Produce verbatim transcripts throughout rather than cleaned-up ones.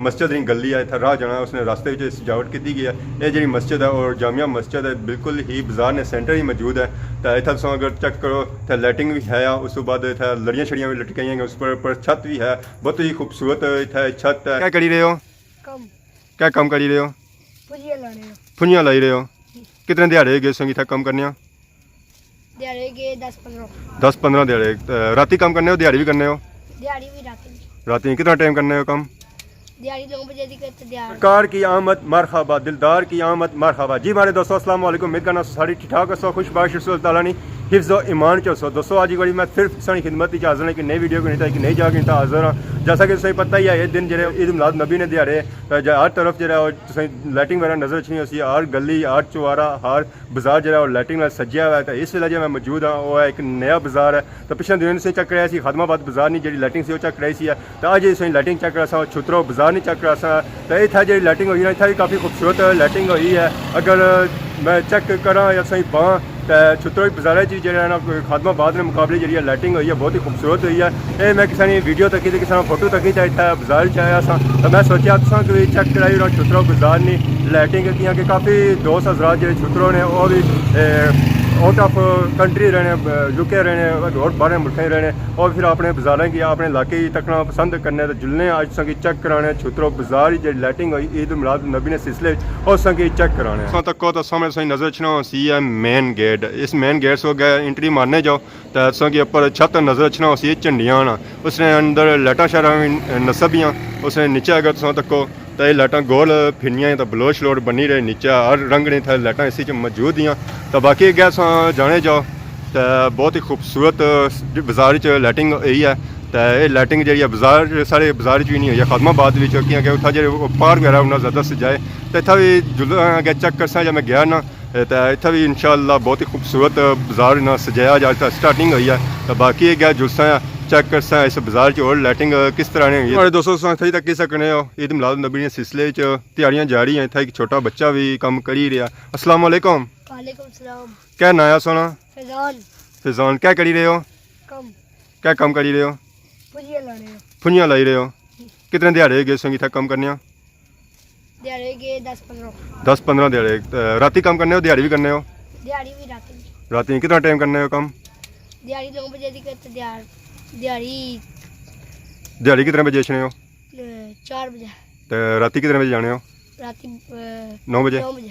مسجد نی گلی ہے، اتھا راہ جانا، اس نے راستے وچ سجاوٹ کیتی گئی ہے۔ اے جڑی مسجد ہے اور جامع مسجد ہے، بالکل ہی بازار نے سینٹر ہی موجود ہے۔ تے اتھا تساں اگر چیک کرو تے لائٹنگ بھی ہے، اس تو بعد اتھا لڑیاں شڑیاں بھی لٹکائیاں گئیاں، اس پر، پر چھت بھی ہے، بہت ہی خوبصورت اتھا چھت ہے۔ کیا کری رہے ہو؟ کم۔ کیا کم کری رہے ہو؟ پھجیاں لانے ہو۔ پھجیاں لائی رہے ہو؟ جی۔ کتنے دیہاڑے گئے سنگی تھا کم کرنے ہو؟ دیہاڑے گئے دس پندرہ۔ دس پندرہ دیہاڑے۔ تے راتی کم کرنے ہو، دیہاڑی بھی کرنے ہو؟ دیہاڑی بھی، راتی بھی۔ راتی کتنا ٹائم کرنے ہو کم؟ دیہاڑی نو بجے دی کرتے دیہاڑ۔ کار کی آمد مرحبا، دلدار کی آمد مرحبا۔ جی ماڑے دوستو، السلام علیکم۔ امید کرنا ساری ٹھیک ٹھاک ہو سو، خوش باش رسول تعالیٰ نی حفظ و ایمان چ ہو سو۔ دوستو، آج کی بڑی میں پھر سانی خدمت وچ حاضر ہاں، ایک نئی ویڈیو کے نیتا، ایک نئی جگہ کے نیتا حاضر ہاں۔ جیسا کہ تساں پتہ ہی ہے، یہ دن جڑے عید میلاد نبی نے دیہاڑے، تے جا-، ہر طرف جڑا ہے، تساں لائٹنگ وغیرہ نظر اچھنی ہوسی، ہر گلی، ہر چوارا، ہر بازار جڑا ہے، وہ لائٹنگ نال سجیا ہوا ہے۔ تے اس ویلے جے میں موجود ہاں، وہ ہے ایک نیا بازار ہے۔ تے پچھلے دنوں سے چیک کرایا سی، خادم آباد بازار نی جڑی لائٹنگ سی، وہ چیک کرائی سی ہے۔ تے اج اساں لائٹنگ چیک کراساں، چھترو بازار نی چیک کراساں۔ تے اتھا جڑی لائٹنگ ہوئی ہے، اتھا بھی کافی خوبصورت لائٹنگ ہوئی ہے۔ اگر میں چیک کراں یا سائیں باں، تے چھترو بازار وچ جڑا ہے نا، خادم آباد نے مقابلے جڑی ہے لائٹنگ ہوئی ہے، بہت ہی خوبصورت ہوئی ہے۔ اے میں کسے نی ویڈیو تکی تے کسے نا فوٹو تکی تے اتھا بازار وچ آیا ساں، تے میں سوچیا تساں کہ چیک کرائی اوڑاں چھترو بازار نی لائٹنگ، کیاں کہ کافی دوست حضرات جڑے چھترو نے، وہ بھی، اے، آؤٹ آف کنٹری رہنے، یو کے رہنے، اور باہر ملکاں رہنے، اور پھر اپنے بازاراں کی، اپنے علاقے کی تکنا پسند کرنے۔ تے جلنے آج تساں کی چیک کرانے چھترو بازار جڑی لائٹنگ ہوئی عید میلاد نبی نے سلسلے وچ، اور تساں کی چیک کرانے۔ تساں تکو تے سامنے تساں نظر اچھنا سی ہے مین گیٹ۔ اس مین گیٹ سے اگے انٹری مارنے جاؤ، تے تساں کی اپر چھت نظر اچھنا ہوسی جھنڈیاں نا۔ اس نے اندر لائٹاں شائٹاں وی نصب ہیاں۔ اس نے نیچے اگر تساں تکو تے اے لائٹاں گول پھرنیاں تے بلوچ روڈ بنی رہے، نیچے ہر رنگ نے اتھے لائٹاں اسی چ موجود ہیاں۔ تے باقی اگے تساں جانے جاؤ تے بہت ہی خوبصورت بازار وچ لائٹنگ ہوئی ہے۔ تے اے لائٹنگ جڑی ہے بازار، سارے بازار وچ وی نہیں ہوئی ہے، خادم آباد وچ، کیونکہ اتھا جڑے پارک وغیرہ انہاں زیادہ سجائے۔ تے اتھا وی جل-، اگے چیک کرساں جے میں گیا نا، اے تے اتھا وی انشاءاللہ بہت ہی خوبصورت بازار نا سجایا جا، اتھا سٹارٹنگ ہوئی ہے۔ تے باقی اگے جلساں چیک کرساں اس بازار چ اور لائٹنگ کس طرح نے ہوئی ہے۔ تساں اتھا تک کی سکنے ہو، عید میلاد النبی نے سلسلے چ تیاریاں جاری ہیں۔ اتھا ایک چھوٹا بچہ بھی کم کری رہیا۔ السلام علیکم۔ وعلیکم السلام۔ کیا ناں ہے سونا؟ فیضان۔ فیضان، کیا کری رہے ہو؟ کم۔ کیا کم کری رہے ہو؟ پھجیاں لانے ہو۔ پھجیاں لائی رہے ہو؟ کتنے دیہاڑے گئے سنگی تھا کم کرنے ہو؟ دیہاڑے گئے دس پندرہ۔ دس پندرہ دیہاڑے۔ تے راتی کم کرنے ہو، دیہاڑی بھی کرنے ہو؟ دیہاڑی بھی، راتی بھی۔ راتی کتنا ٹائم کرنے ہو کم؟ دیہاڑی نو بجے دی کرتے دیہاڑ-، دیہاڑی۔ دیہاڑی کتنے بجے اچھنے ہو؟ اے، چار بجے۔ تے راتی کتنے بجے جانے ہو؟ راتی، اے، نو بجے؟ نو بجے۔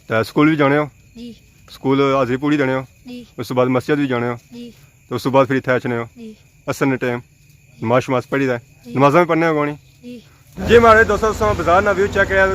تے سکول بھی جانے ہو؟ جی۔ سکول حاضری پوری دینے ہو؟ جی۔ اس تو بعد مسجد بھی جانے ہو؟ جی۔ تے اس تو بعد پھر اتھے اچھنے ہو؟ جی۔ اثر نے ٹائم نماز شماز پڑھی دا ہے؟ جی۔ نمازاں بھی پڑھنے ہو کونی؟ جی۔ جی ماڑے دوستو، تساں بازار نا ویو چیک کریا۔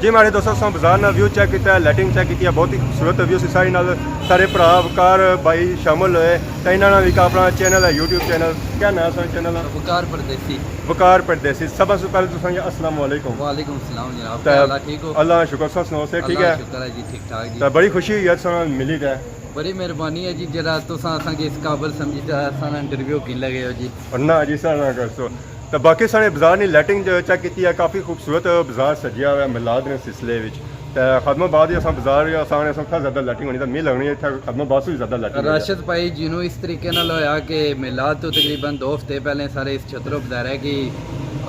جی ماڑے دوستو، تساں بازار نا ویو چیک کیتا ہے، لائٹنگ چیک کیتی ہے، بہت ہی خوبصورت ویو سی۔ سارے نال سارے بھرا وقار بھائی شامل ہوئے۔ تے انہاں نا وی اپنا چینل ہے، یوٹیوب چینل۔ کیا ناں ہے سارے چینل نا؟ وقار پردیسی۔ وقار پردیسی۔ سب سے پہلے تساں کی السلام علیکم۔ وعلیکم السلام جناب، تے کیا حال ہے، ٹھیک ہو؟ اللہ شکر، تساں سناؤ، صحت ٹھیک اللہ ہے؟ شکر ہے جی، ٹھیک ٹھاک جی۔ تے بڑی خوشی ہوئی ہے تساں نال ملی تے۔ بڑی مہربانی ہے جی، جڑا تساں اساں کی اس قابل سمجھی تے اساں نا انٹرویو گھن لگے ہو جی۔ اور نہ جی، سر نہ کرسو۔ تے باقی سارے بازار نی لائٹنگ جو چیک کیتی ہے، کافی خوبصورت بازار سجیا ہوا ہے میلاد نے سلسلے وچ۔ تے خادم آباد ہی اساں بازار یا اساں نے سب زیادہ لائٹنگ ہونی، تے می لگنی ہے اتھے خادم آباد سے بھی زیادہ لائٹنگ ہونی۔ راشد بھائی، جنوں اس طریقے نال ہویا کہ میلاد تو تقریباً دو ہفتے پہلے سارے اس چھترو بازارے کی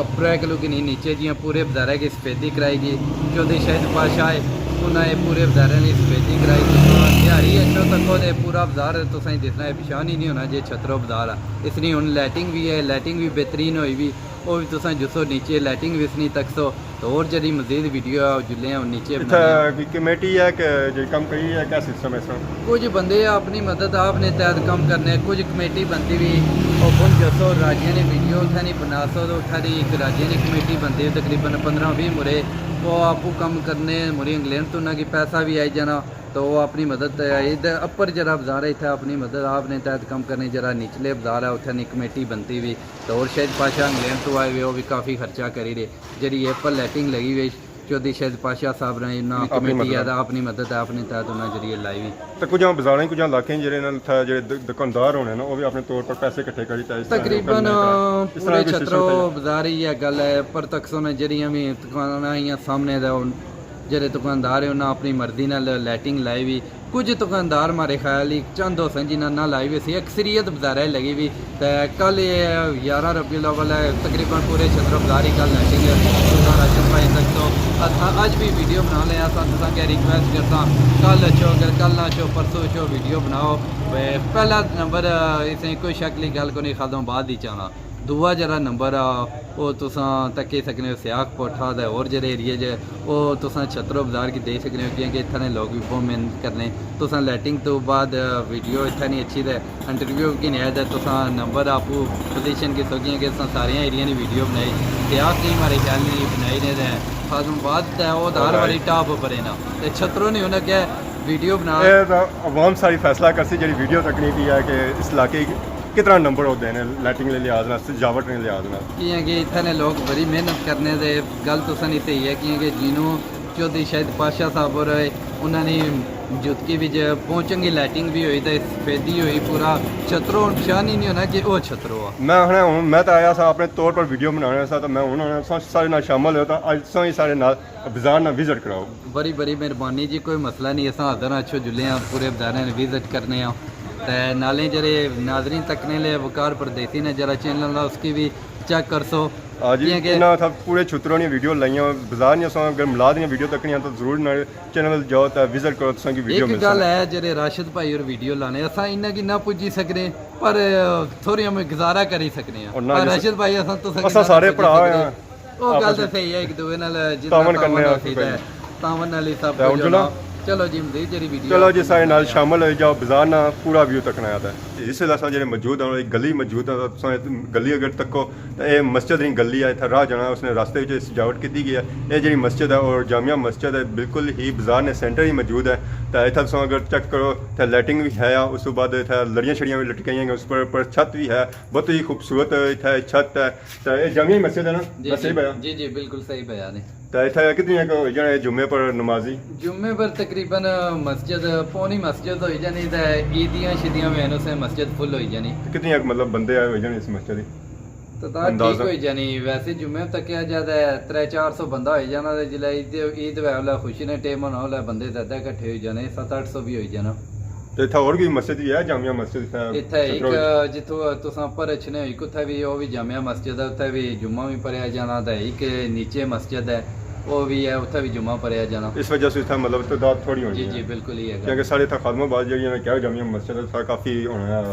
اپرے کلو کی نہیں نیچے جیاں پورے بازارے کی سفیدی کرائی گئی۔ چودھری شہید پاشا ہے، انہاں نے پورے بازارے کی سفیدی کرائی گئی۔ دیہاڑی اچھو تکو تے پورا بازار تساں کی دسنا ہے، پچھان ہی نہیں ہونا جے چھترو بازار ہے۔ اس نی ہن لائٹنگ بھی ہے، لائٹنگ بھی بہترین ہوئی بھی۔ او بھی تساں جسو نیچے لائٹنگ بھی اس نی تکسو۔ تو اور جڑی مزید ویڈیو ہے، او جلے ہیں نیچے اتھا بنانے ہیں۔ کوئی کمیٹی ہے کہ جڑی کم کری ہے، کیا سسٹم ہے اس طرح؟ کچھ بندے اپنی مدد آپ نے تحت کم کرنے، کچھ کمیٹی بنتی بھی۔ او ہن جسو راجیاں نے ویڈیو اتھا نہیں بنا سو، تو اتھا دی ایک راجیاں نے کمیٹی بنتی ہے، تقریباً پندرہ بیس مرے۔ او آپو کم کرنے، مرے انگلینڈ تو انہاں کی پیسہ بھی آئی جانا۔ تو وہ اپنی مدد تے آئے۔ ادھر اپر جڑا بازار ہے، اتھے اپنی مدد آپ نے تحت کم کرنے، جڑا نچلے بازار ہے، اتھے نی کمیٹی بنتی بھی۔ تو اور شہید پاشا انگلینڈ تو آئے ہوئے، وہ بھی کافی خرچہ کری رہے۔ جڑی اے پر لائٹنگ لگی ہوئی، چودھری شہید پاشا صاحب نے انہاں اپنی کمیٹی مدد۔ ہے، اپنی مدد ہے، اپنے تحت انہاں جڑی اے لائی ہوئی۔ تے کجھ بازاراں، کجھ علاقے جڑے نال اتھے جڑے د-، دکاندار ہونے نا، وہ بھی اپنے طور پر پیسے اکٹھے کری تے اس طرح تقریباً کرنے تے اس طرح پورے کوئی سسٹم چھترو ہے؟ بازار ہی یہ گل ہے، پر تکسو نے جڑیاں بھی دکاناں آئیاں سامنے تے جڑے دکاندار ہیں، انہاں اپنی مرضی نال لائٹنگ لائی وی۔ کچھ دکاندار مارے خیال ہی چند ہوسن جنہاں نہ لائی وی سی، اکثریت بازارے لگی وی۔ تے کل یہ یارہ ربیع الاول ہے، تقریباً پورے چھترو بازار ہی کل لائٹنگ ہے۔ بھائی سکتے ہو۔ اساں اج بھی ویڈیو بنا لے آں، اساں تساں کے ریکویسٹ کرساں، کل اچھو، اگر کل نہ اچھو، پرسوں اچھو، ویڈیو بناؤ۔ اے پہلا نمبر، آ، اس نے کوئی شک لی گل کونی، خادم بعد ہی چاہنا۔ دوا جڑا نمبر آ، او تساں تکی سکنے ہو سیاخ پوٹھا تے اور جڑے ایریے جے، او تساں چھترو بازار کی دیکھ سکنے ہو، کیونکہ اتھاں نے لوگ بھی بہت محنت کرنے۔ تساں لیٹنگ تو بعد، آ، ویڈیو اتھاں نہیں اچھی تے انٹرویو کی نہیں آیا تے تساں نمبر آپو پوزیشن کی سوگیاں کہ تساں سارے ایریے نی ویڈیو بنائی۔ سیاخ کی مارے خیال نہیں بنائی نے تے خادم بعد تے او دار والی ٹاپ پر ہے نا۔ تے چھترو نہیں ہونا کہ ویڈیو بنا۔ اے تاں عوام ساری فیصلہ کرسی جڑی ویڈیو تکنی پی ہے کہ اس علاقے کی کتنا نمبر ہوتے ہیں لائٹنگ کے لحاظ نال، سجاوٹ کے لحاظ نال۔ کیاں کہ اتھے نے لوگ بڑی محنت کرنے دے گل تو سنی تے ہی ہے، کیاں کہ جنوں چودھری شہید پاشا صاحب ہور آئے، انہاں نے جتکی وچ پہنچن کی لائٹنگ بھی ہوئی تے سفیدی ہوئی، پورا چھترو ہن پچھان ہی نہیں ہونا کہ او چھترو آ۔ میں آخنا ہن میں تاں آیا سا اپنے طور پر ویڈیو بنانے سا، تو میں ہن آخنا سا سارے نال شامل ہو، تو اج تساں ہی سارے نال بازار نال وزٹ کراؤ۔ بڑی بڑی مہربانی جی، کوئی مسئلہ نہیں، اساں حاضر ہاں، اچھو جلے ہاں، پورے بازاراں نے وزٹ کرنے ہاں۔ تے نالے جڑے ناظرین تکنے لے وقار پردیسی نے جڑا چینل ہے، اس کی بھی چیک کرسو۔ ہاں جی، کیاں کہ انہاں اتھا پورے چھتروں نی ویڈیو لائیاں، بازار نیاں سو اگر ملاد نیاں ویڈیو تکنیاں تو ضرور انہاں چینل جاؤ تے وزٹ کرو، تساں کی ویڈیو ایک مل گل سکے۔ ہے جڑے راشد بھائی اور ویڈیو لانے، اساں انہاں کی نہ پجی سکنے، پر تھوڑی ہم گزارا کری سکنے ہیں۔ اور نہ پر جس-، راشد بھائی، اساں تو اساں سارے بھرا ہوئے ہیں۔ او گل آپس تے صحیح ہے، ایک دوے نال جتنا تعاون کرنے تعاون آ ہوسی کوئی تے تعاون نال ہی سب تے کچھ ہن جناب، ہونا۔ چلو جی، مزید جڑی ویڈیو چلو جی، سارے نال شامل ہوئی جاؤ، بازار نا پورا ویو تکنا آیا تے۔ اس ویلے اساں جڑے موجود ہاں، ایک گلی موجود ہے، تساں گلی اگر تکو تے اے مسجد نی گلی ہے، اتھا راہ جانا، اس نے راستے وچ سجاوٹ کیتی گئی ہے۔ اے جڑی مسجد ہے اور جامع مسجد ہے، بالکل ہی بازار نے سینٹر ہی موجود ہے۔ تے اتھا تساں اگر چیک کرو تے لائٹنگ بھی ہے، اس تو بعد اتھا لڑیاں شڑیاں بھی لٹکائیاں گئیاں، اس پر، پر چھت بھی ہے، بہت ہی خوبصورت اتھا چھت ہے۔ تے اے جامع مسجد ہے نا؟ جی، میں صحیح جی، بیا؟ جی، جی، بالکل صحیح بیا نے۔ تے اتھا کتنی ایک ہوئی جانے جمعے پر نمازی؟ جمعے پر تقریباً مسجد، پونی مسجد ہوئی جانی، تے عیدیاں شیدیاں وین اسے مسجد فل ہوئی جانی۔ کتنی ایک مطلب بندے آئے ہوئی جانے اس مسجد دی؟ تعداد ٹھیک اندازہ؟ ہوئی جانی، ویسے جمعے تک کیا جاتا ہے، ترے چار سو بندہ ہوئی جانا، تے جلے عید، عید وے اولا خوشی نے ٹائم ہونا، اولا بندے زیادہ اکٹھے ہوئی جانے، ست اٹھ سو بھی ہوئی جانا۔ تے اتھا اور کوئی مسجد بھی ہے، جامع مسجد اتھا اتھا ایک چھترو وچ؟ جتھوں تساں اپر اچھنے ہوئی، اتھا بھی، او بھی جامع مسجد ہے، اتھا بھی جمعہ بھی پڑھیا جانا، تے ایک نیچے مسجد ہے، او بھی ہے، اتھا بھی جمعہ پڑھیا جانا۔ اس وجہ سے اتھا مطلب تعداد تھوڑی ہونی جی، ہے۔ جی، بالکل ہی ہے۔ کیونکہ ساڑے اتھا خادم آباد جیڑی ہے نا، کیا جامع مسجد ہے، اتھا کافی ہونا ہے،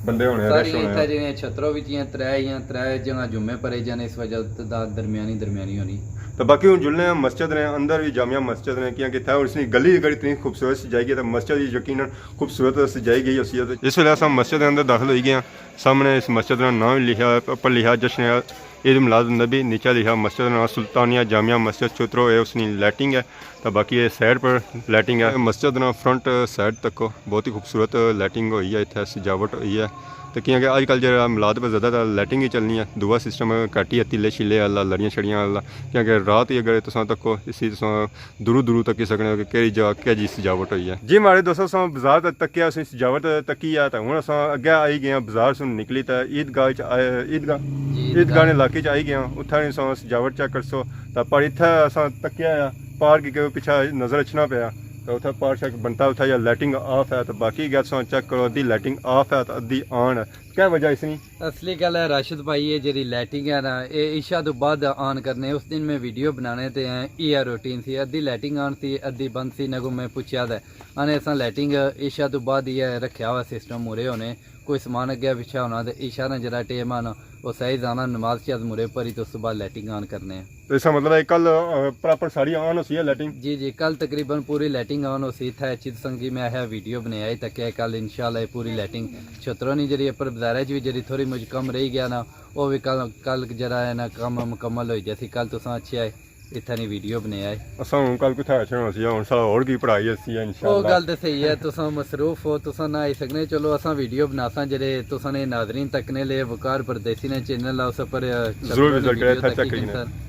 بندے ہونے، رش ساری ہونا اتھا ہے۔ جیڑیاں چھترو وچ ایاں ترے، ایاں ترے جگہ جمعے پڑھے جانے، اس وجہ تعداد درمیانی، درمیانی ہونی۔ تو باقی ہن جلنے ہیں مسجد نے اندر بھی، جامع مسجد نے، کیونکہ اتھا اس نی گلی اگر اتنی خوبصورت سجائی گئی تو مسجد بھی یقیناً خوبصورت سجائی گئی ہوسی۔ اس ویلے اساں مسجد دے اندر داخل ہوئی گئے ہاں۔ سامنے اس مسجد نا نام لکھیا ہے، اوپر لکھیا جشن عید میلاد النبی، نیچے لکھیا مسجد نا سلطانیہ جامع مسجد چھترو، اے اس نی لائٹنگ ہے۔ تے باقی اے سائیڈ پر لائٹنگ ہے۔ مسجد نا فرنٹ سائیڈ تکو، بہت ہی خوبصورت لائٹنگ ہوئی ہے، اتھے سجاوٹ ہوئی ہے۔ تے کیاں کہ اج کل جیڑا میلاد پر زیادہ تر لائٹنگ ہی چلنی ہے، دوا سسٹم گھٹ ہی ہے، تیلے شیلے آلا، لڑیاں شڑیاں آلا۔ کیاں کہ رات ہی اگر تساں تکو، اسی تساں دوروں دوروں تکی سکنے ہو کہ کیڑی جگہ کیہہ جی سجاوٹ ہوئی ہے۔ جی ماڑے دوستو، اساں بازار تے تکیا، اساں سجاوٹ تکی ہے، تے ہن اساں اگے آئی گئے آں، بازار سوں نکلی تے عید گاہ وچ آئے، عید گاہ، جی، عید عید گاہ گاہ۔ نے علاقے وچ آئی گئے آں، اتھاں نی اساں سجاوٹ چیک کرسو، تے پر اتھے اساں تکیا ہے، پارک کے پچھے نظر اچھنا پیا، تے اتھے پارک شارک بنتا، اتھے یا لائٹنگ آف ہے، تے باقی گیا تساں چیک کرو، ادھی لائٹنگ آف ہے تے ادھی آن ہے۔ کیا وجہ اس نی؟ اصلی گل ہے راشد بھائی، اے جیڑی لائٹنگ ہے نا، اے عشاء تو بعد آن کرنے۔ اس دن میں ویڈیو بنانے تے ہیں، ایہہ روٹین سی، ادھی لائٹنگ آن سی، ادھی بند سی، نگو میں پوچھیا تے آنے اساں لائٹنگ عشاء تو بعد ہی ہے رکھیا ہوا سسٹم، مورے ہونے کوئی سامان اگے پچھے ہونا تے عشاء نا جیڑا ٹائم آنا، او سائز آنا، نماز شاز مورے پڑھی تے اس تو بعد لائٹنگ آن کرنے ہیں۔ تو اس کا مطلب ہے کل، آ، پراپر ساری آن ہوسی ہے لائٹنگ؟ جی، جی، کل تقریباً پوری لائٹنگ آن ہوسی۔ اتھا اچھی تساں کی میں آخیا ویڈیو بنایا ہی تکیا کل انشاءاللہ اے پوری لائٹنگ چھترو نی جیڑی اپر بازارے چ وی جیڑی تھوڑی مجھ کم رہی گیا نا، او وی کل، کل جیڑا ہے نا کم مکمل ہوئی جاسی۔ کل تساں اچھے آئے، اتھا نی ویڈیو بنایا ہے۔ اساں ہن کل کتھا اچھنا ہوسی، ہن سارا ہور کی پڑھائی ہوسی ہے او انشاءاللہ۔ گل تے صحیح ہے، تساں مصروف ہو، تساں نہ آئی سکنے۔ چلو اساں ویڈیو بناساں جیڑے تساں نے ناظرین تکنے لے، وقار پردیسی نے چینل آ، اس اپر، آ، ضرور چھترو نی وزٹ کرے، ویڈیو اتھا تکی چیک کرنا۔ گھنسن۔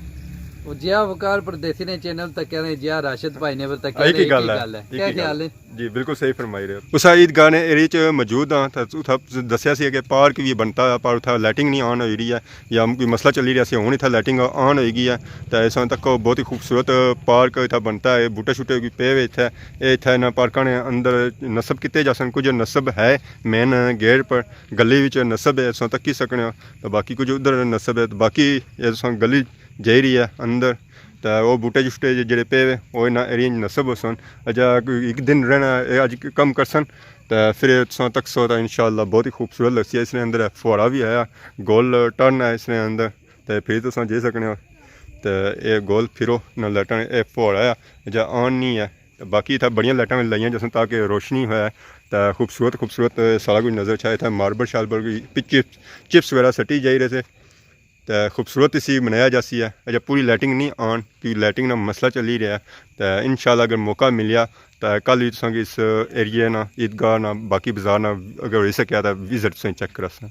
او جیا وقار پردیسی نے چینل تکیا نے جیا راشد بھائی نے پر تکیا ایک نے ہی ایک ہی گل ہے۔ گل ہے۔ ایک کیا ہی گل خیال ہے؟ ہے۔ جی، بالکل صحیح فرمائی رہے ہو۔ اس عید گاہ نے ایریا چ موجود ہاں، تے اتھا دسیا سی کہ پارک وی بنتا ہے، پر اتھا لائٹنگ نہیں آن ہوئی رہی ہے، یا کوئی مسئلہ چلی رہیا سی، ہن اتھا لائٹنگ آن ہوئی گئی ہے۔ تے اساں تک بہت ہی خوبصورت پارک اتھا بنتا ہے، بوٹے شوٹے وی پے ہوئے اتھے۔ اے اتھا انہاں پارکاں نے اندر نصب کیتے جاسن، کچھ نصب ہے مین گیٹ پر، گلی وچ نصب ہے، اساں تکی سکنے ہو۔ تے باقی کچھ ادھر نصب ہے، تے باقی اے اساں گلی جائی رہی ہے اندر۔ تے او بوٹے جسٹے جے-، جیڑھے پے وے، او انہاں ایریاں اچ نصب ہوسن۔ اجا کوئی ہک دن رہنا، اے اج کم کرسن، تے فر اے تساں تکسو تاں انشاءاللہ بہت ہی خوبصورت لگسی۔ اس نے اندر فوارہ وی ہے، گول ٹرن ہے اس نے اندر، تے پھر تساں جائی سکنے ہو۔ تے اے گول پھرو نہ لائٹاں، اے فوارہ ہے، اجا آن نہیں ہے۔ تے باقی اتھا بڑیاں لائٹاں وی لائیاں جیساں تاکہ روشنی ہوئے، تے خوبصورت خوبصورت سارا کچھ نظر اچھے۔ اتھا ماربل شاربل کوئی پچ-، چپس وغیرہ سٹی جائی رہے سے۔ تے خوبصورت اسی منایا جاسی ہے۔ اجے پوری لائٹنگ نہیں آن، کیونکہ لائٹنگ نا مسئلہ چلی رہیا ہے۔ تے انشاءاللہ اگر موقع ملیا تے کل وی تساں کی اس ایریے نا، عیدگاہ نا، باقی بازار نا اگر ہوئی سکیا تے وزٹ تساں چیک کراساں۔